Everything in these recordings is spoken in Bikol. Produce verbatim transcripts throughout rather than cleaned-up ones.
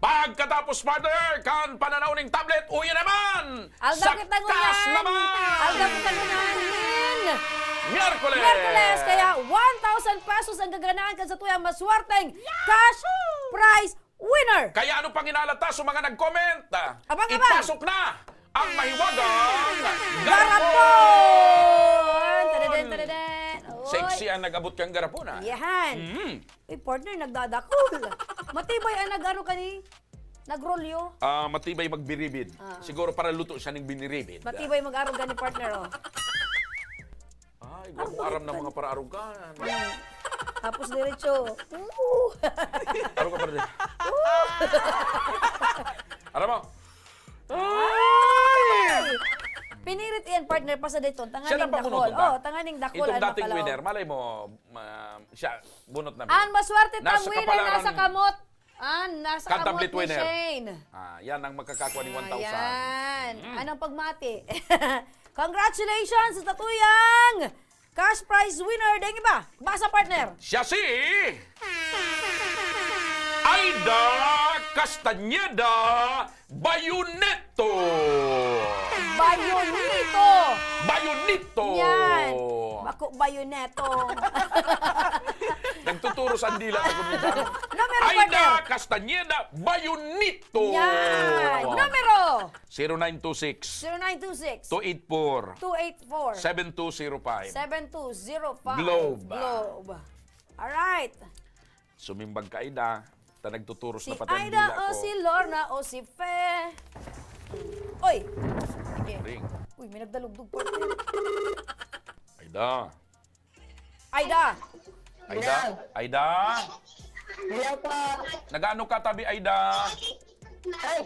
Pagkatapos, partner, kan pananaw ning tablet, uya naman! Aldaw sa kita ngunyan! Kas naman! Aldaw kita ngunyan! Miyerkules! Miyerkules! Kaya one thousand pesos ang gaganahan kan satuyang maswerteng cash prize winner! Kaya ano pang inalata sa mga nag-comment? Abang-abang! Ipasok na ang mahiwagang garapon! Garapon! Tadadadadada! Oy! Sexy ang nag-abot kang garapon, ah. Yan! Mm. Uy, partner, nagdadakul. Matibay ang nag-ano kani? Nagrolyo. Ah, matibay magbiribid. Ah. Siguro para luto siya ning biniribid. Matibay mag-arog gani, partner, oh. Ay, Ano gwapo ba aram ng yan? Mga para-arugan. Hmm. Tapos diretso. Oo. Arog ka, partner. Aram mo? Ay! Pinirit iyan, partner, pa sa dayton. Siya Tanganing na pamunot, dakol. Ba? Oh, tanganing dakol Itong ang dating makalaw. Winner, malay mo, ma-, siya, bunot na Ang binot. Maswerte tang Nasa winner, kapalaran nasa kamot. Ah, nasa Kan kamot tablet ni winner. Shane. Ah, yan ang makakakwa ni one thousand. Ayan. Mm. Anong pagmati? Congratulations sa tatuyang cash prize winner. Dahil iba, basa, partner. Siya si Aida Castañeda Bayonito. Bayonito. Bayonito. Yan. Bako Bayoneto. Nagtuturo sa dila sa kuminsan. Numero, Aida partner. Castañeda Bayonito. Yan. Numero. Zero nine two six. Zero nine two six. Two eight four. Two eight four. Seven two zero five. Seven two zero five. Globe. Globe. Alright. Sumimbag ka, Aida. Ta nagtuturo sa Si patandila Aida o ko. Si Lorna o si Fe. Oy! Sige. Ring. Uy, may nagdalugdog, partner. Aida. Aida! Aida? Hello. Aida? Hello po. Nag-ano ka tabi, Aida? Ay,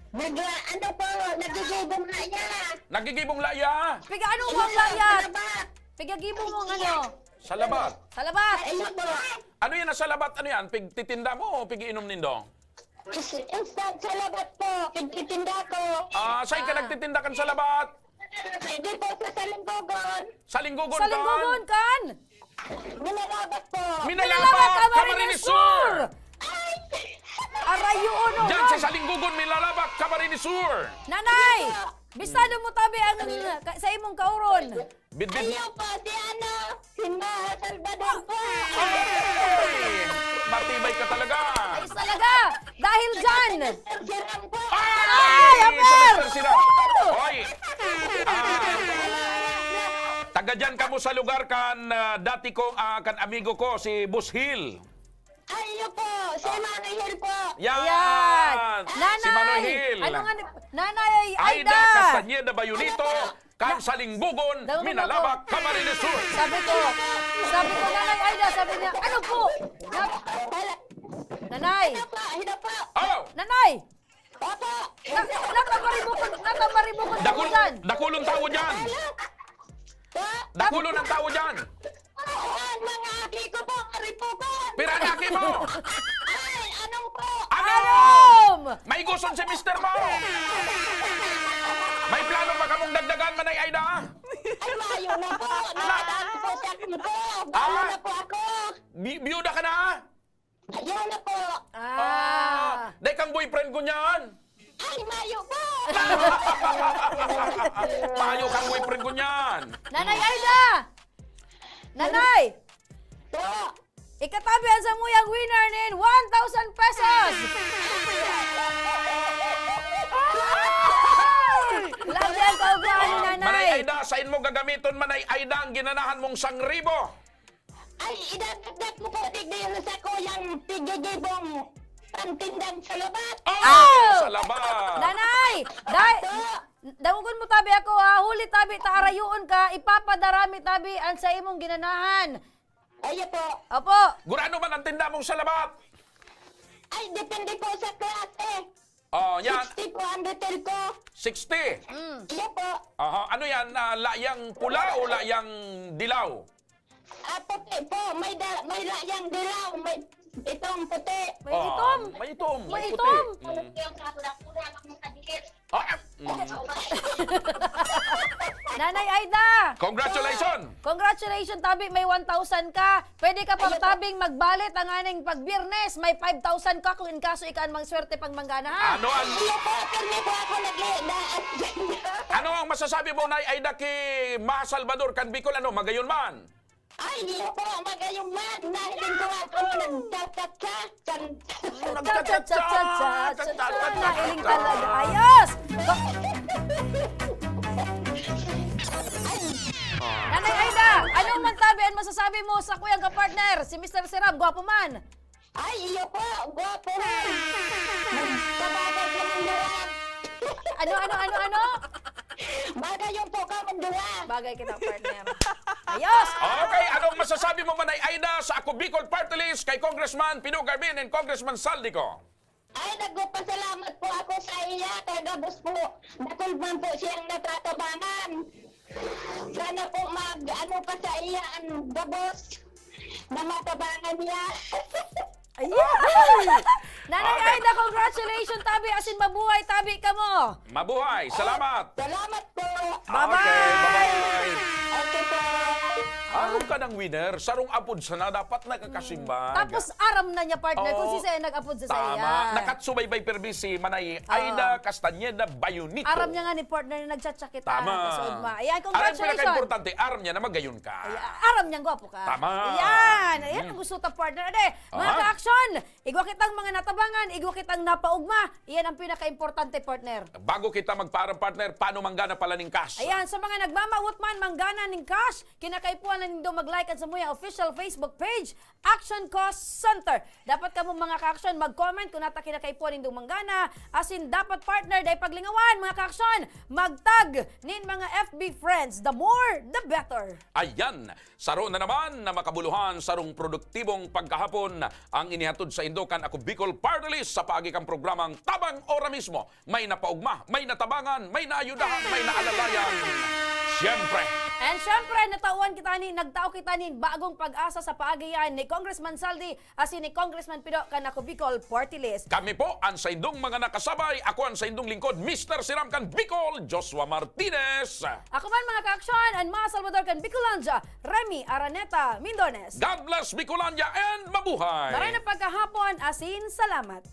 nag-, ano po, nagigibong na niya. Nagigibong laya? Piga ano mo ang laya? Salabat. Piga gibong mo ang ano? Salabat. Salabat. Ayun po. Ano yan na salabat? Ano yan? Pigtitinda mo o pigiinom nindo? Is-, instant salabat po. Pigtitinda ko. Ah, saan ka Ah. nagtitinda kan salabat? Dito sa Salinggogon. Salinggogon Sa kan? Linggogon kan? Minalabat po. Minalabat, Minalabat, Camarines Camarines Sur. Sur. Ay! Aray, yun, no, Diyan sa no? Salinggogon, Minalabat, Camarines Sur. Nanay, bistado mo tabi ang ka-, sa imong kauron. Bidbid. Ayaw po, si ano, si Ma Salvador po. Ay! Matibay ka talaga. Ay, talaga. Dahil dyan. Mister Siram po. Ay! Ay, Mister Aper! Siram. Oy! Ah, taga dyan kamo sa lugar kan, ah, dati kong, ah, kan amigo ko, si Boss Hill. Ay, iyo po. Si Ah. Manay Hill po. Yan! Yan. Si Manoy Nanay! Hill. Ano nga ni, Nanay Aida Aida! Castañeda Bayonito, Ano po? Kan Na-, Salinggogon, Dalawa Minalabac, ako. Camarines Sur. Sabi ko, sabi ko, "Nanay Aida," sabi niya, "Ano po?" Na-, Wala. Nanay! Hida po, hida po. Oh! Nanay! Opo. Na-, natamaribukon, natamaribukon ako Dakul-, dyan. Dakulon tao dyan. Hello? Po? Dakulon ang tao dyan. Oo, ang mga aki ko po, maribukon. Pira ang aki mo? Ay, anong po? Ano? Anom! May guson si mister mo! May plano pa kamong dagdagan, Manay Aida? Ay, mayo na po. Nakadaan po siya po. Balo Ah. na po ako. Bi-, biyuda ka na? Ayaw na po. Ah. Ah. Dai kang boyfriend ko niyan? Ay, mayo po. Mayo kang boyfriend ko niyan. Nanay Aida! Nanay! Po. Ikatabi ang samuyang winner nin one thousand pesos! Grabe ang kaugmahan ni Oh, Nanay. Manay Aida, sain mo gagamiton, Manay Aida, ang ginanahan mong sangribo? Ay, idadagdag mo po, digdi, sa kuyang tigigibong pantindang salabat. Oh! Oh! Salabat! Nanay! Dai-, Apo! dangogon mo tabi ako, ha? Huli tabi ta arayoon ka, ipapadarami tabi an sa imong ginanahan. Ay, apo. Opo. Gurano man ang tinda mong salabat? Ay, depende po sa klase. Oh, yan. Sixty po ang retail ko. Sixty? Mm. Iya po. Aha. Ano yan? Ah, layang pula o layang dilaw? Ah, puti po. May da-, may layang dilaw. May itong puti. May Oh, itom. may itom, may May puti. itom. Mm. Ah, ah, mm. Nanay Aida! Congratulations! Congratulations, tabi, may one thousand ka. Pwede ka pa, ayun, tabing magbalit ang aning pagbirnes. May five thousand ka kung in kaso ika an mangswerte pang manggana, ha? Ano ang, iyo po, pirmi po ako nag-, na, ano ang masasabi mo, Nay Aida, ki Ma Salvador kan Bicol? Ano, magayon man? Ay, iyo po, magayon man. Nahiling ko ako nagchat-chat-chat. Nagchat-chat-chat. Nailing talaga. Ayos! Nanay Aida, ano man tabi an masasabi mo sa kuyang kapartner, si Mister Siram, gwapo man? Ay, iyo po, gwapo man. Kabagay kamong duwa. Ano, ano, ano, ano? Bagay yung po kamong duwa. Bagay kita, partner. Ayos! Okay, anong masasabi mo man, Nay Aida, sa Ako Bicol Party List kay Congressman Pino Garvin and Congressman Saldico? Ay, nagpapasalamat po ako sa iya. Kay gabos po, dakul man po siyang natatabangan. Sana po mag, ano pa sa iya ang gabos na matabangan niya. Ayan! Nanay, okay, Aida, congratulations, tabi, asin mabuhay, tabi kamo. Mabuhay. Salamat. Salamat po. Bye-bye. Okay, bye-bye. Okay po. Arog ka ng winner, sarong apod sana dapat nakakasimbag. Tapos aram na niya, partner, kung, oo, si Sena nag-apod sa, tama, saya. Nakatsubaybay permi si Manay, ah, Aida Castañeda Bayonito. Aram niya nga ni partner na nagchat-chat kita. Tama. Kasunod mo. Ayan, aram, congratulations. Pinaka-importante, aram niya na magayon ka. Ay, aram niyang gwapo ka. Tama. Ayan. Ayan, mm, ang gusto ta, partner. Ade, mga, ah, ka-aksyon, igwa kitang mga natabangan, igwa kitang napaugma. Iyan ang pinaka-importante, partner. Bago kita magpaaram, partner, paano manggana pala ning cash? Ayan, sa mga nagmamawot man, manggana ning cash, kinakaipuhan na nindo mag-like kan samuyang official Facebook page, Action Cause Center. Dapat kamo, mga ka-aksyon, mag-comment kung nata kinakaipuhan nindong manggana. Asin dapat, partner, dai paglingawan, mga ka-aksyon, mag-tag nin mga F B friends. The more, the better. Ayan. Saro na naman na makabuluhan, sarong produktibong pagkahapon ang inihatod saindo kan Ako Bicol Party List sa paagi kan programang Tabang Ora Mismo. May napaugma, may natabangan, may naayudahan, may naalalayan. Siyempre. And siyempre, natawan kita ni, nagtao kita nin bagong pag-asa sa paagi yan ni Congressman Saldi asin ni Congressman Pido kan Ako Bicol Party List. Kami po an saindong mga nakasabay. Ako an saindong lingkod, Mister Siram kan Bicol, Joshua Martinez. Ako man, mga ka-aksyon, an Ma Salvador kan Bicolandia, Remy Araneta Mindones. God bless Bicolandia and mabuhay! Maray na pagkahapon, asin salamat.